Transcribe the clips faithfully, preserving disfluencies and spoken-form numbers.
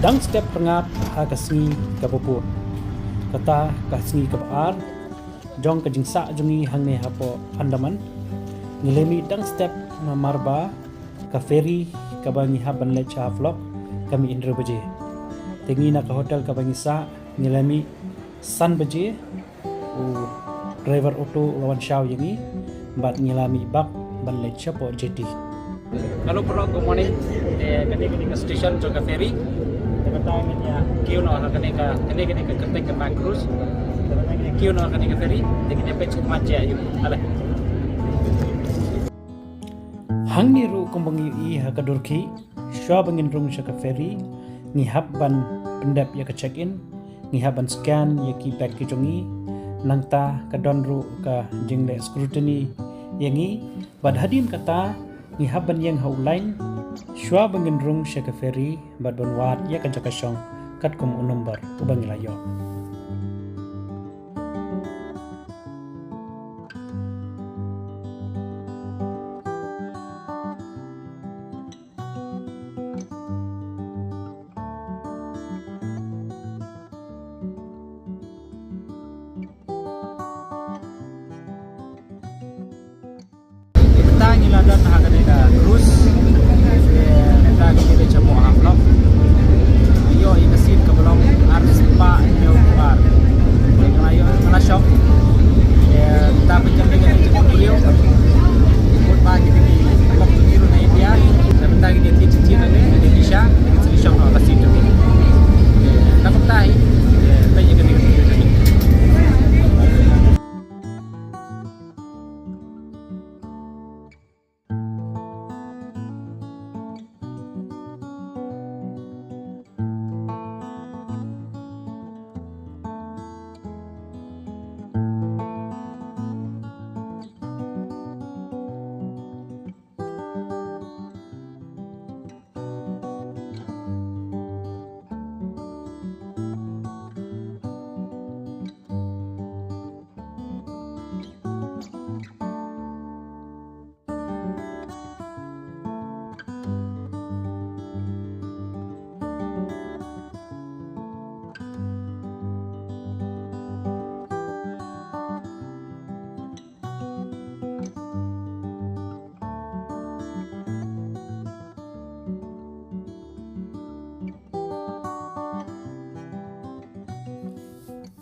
Dang step rngap ha ka sngi kaba bud. Kata ka sngi kaba ar jong ka jingsah jong ngi hangne hapoh Andaman. Ngi la mih dang step namar ba ka ferry kaba ngi hap ban leit sha Havelock ka mih hynriew baje. Te ngi na ka hotel kaba ngi sah ngi la mih san baje. U driver auto u la wan shaw ïa ngi bad ngi la mih bak ban leit shapoh jetty. Hello paralok, good morning. Eh, kane kane ka station jong ka ferry. Te mynta ngin ïa kiew noh ha kane ka, kane kane ka kyrteng ka Bank Cruise. Te mynta ngin ïa kiew noh ha kane ka ferry. Te ngin ïa peit shakhmat ïa u. Ale. Hangne ruh kumba ngi ïohi ha ka dur khlieh, shuwa ba ngin rung sha ka ferry, ngi hap ban pyndep ïa ka check in, ngi hap ban scan ïa ki bag ki jong ngi, nangta ka don ruh ka jingleh scrutiny ïa ngi, bad hadien kata ngi hap ban ïeng ha u line shuwa ba ngin rung sha ka ferry bad ban wad ïa ka jaka shong katkum u number uba ngi la ïoh. Mynta ngi la don ha kane ka cruise. Eh, mynta ngi dei shapoh Havelock. Ïoh ïa ka seat kaba long ar spah hynñiew phew ar. Ngi la ïoh, ngi la shong. Eh, mynta pynjah ïa kane ka cruise. Mut ba ngi dei ki paralok jong ngi ruh na India. Te mynta ngi dei thied shisha, ngi dei shisha, ngi dei shong ha ka seat jong ngi. Eh, tang kumta hi. Eh, peit ïa kane ka cruise.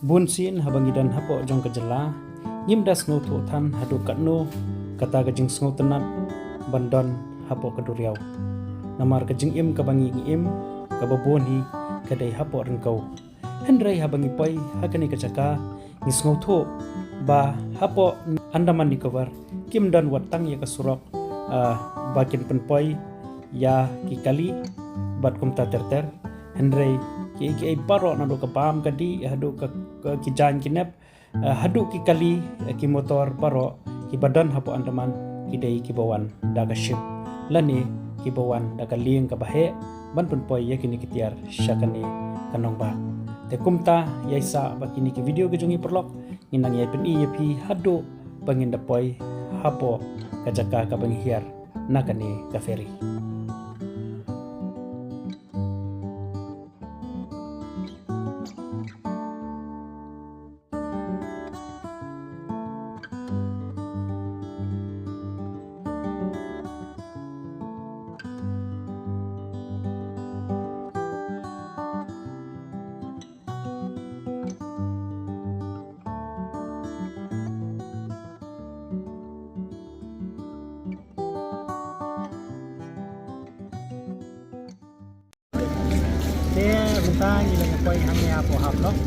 Bun sien haba ngi don hapoh jong ka jylla, ngim da sngewthuh than haduh katno kata ka jingsngewtynnat ban don hapoh ka duriaw. Namar ka jingim kaba ngi im, kaba bun hi ka dei hapoh ryngkew. Hynrei haba ngi poi ha kane ka jaka, ngi sngewthuh ba hapoh Andaman Nicobar kim don wat tang ïa ka surok, ah, ba kin pynpoi ïa ki kali bad kumta ter ter. Hynrei kiei kiei baroh naduh ka bam ka dih haduh ka, ka ki jaiñ ki nep, eh, haduh ki kali, eh, ki motor baroh kiba don hapoh Andaman ki dei kiba wan da ka ship lane kiba wan da ka lieng kaba heh ban pynpoi ïa kine ki tiar sha kane ka nongbah. Te kumta ïai sah ba kine ki video ki jong ngi paralok ngin nang ïai pyni ïa phi haduh ba ngin da poi hapoh ka jaka kaba ngi hiar na kane ka ferry. Te mynta ngi la poi hangne hapoh Havelock.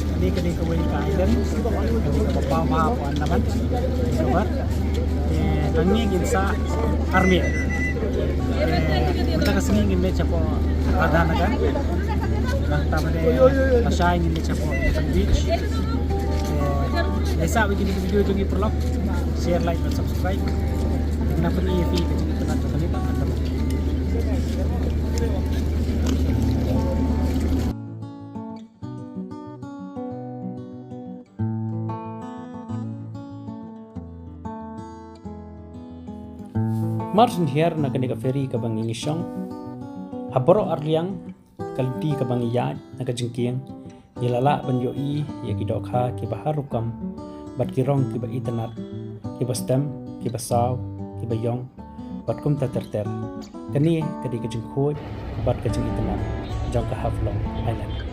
Kane ka dei kawei ka island kaba paw bha hapoh Andaman Nicobar. Te hangne ngin sah armet. Te mynta ka sngi ngin leit shapoh Radhanagar. Nangta bad lashai ngin leit shapoh Elephant Beach. Te ïai sah ba kine ki video jong ngi paralok. Share, like bad subscribe. Ngan pyni ïa phi ka jingïatynnat jong kane ka Andaman. Mar shen hiar na kane ka ferry kaba ngi ngi shong, ha baroh arliang ka lynti kaba ngi ïaid na ka jingkieng, ngi la lah ban ïohi ïa ki dohkha kiba har rukom bad ki rong kiba itynnad, kiba stem, kiba saw, kiba ïong bad kumta ter ter. Kane ka dei ka jingkhuid bad ka jingitynnad jong ka Haflong Island.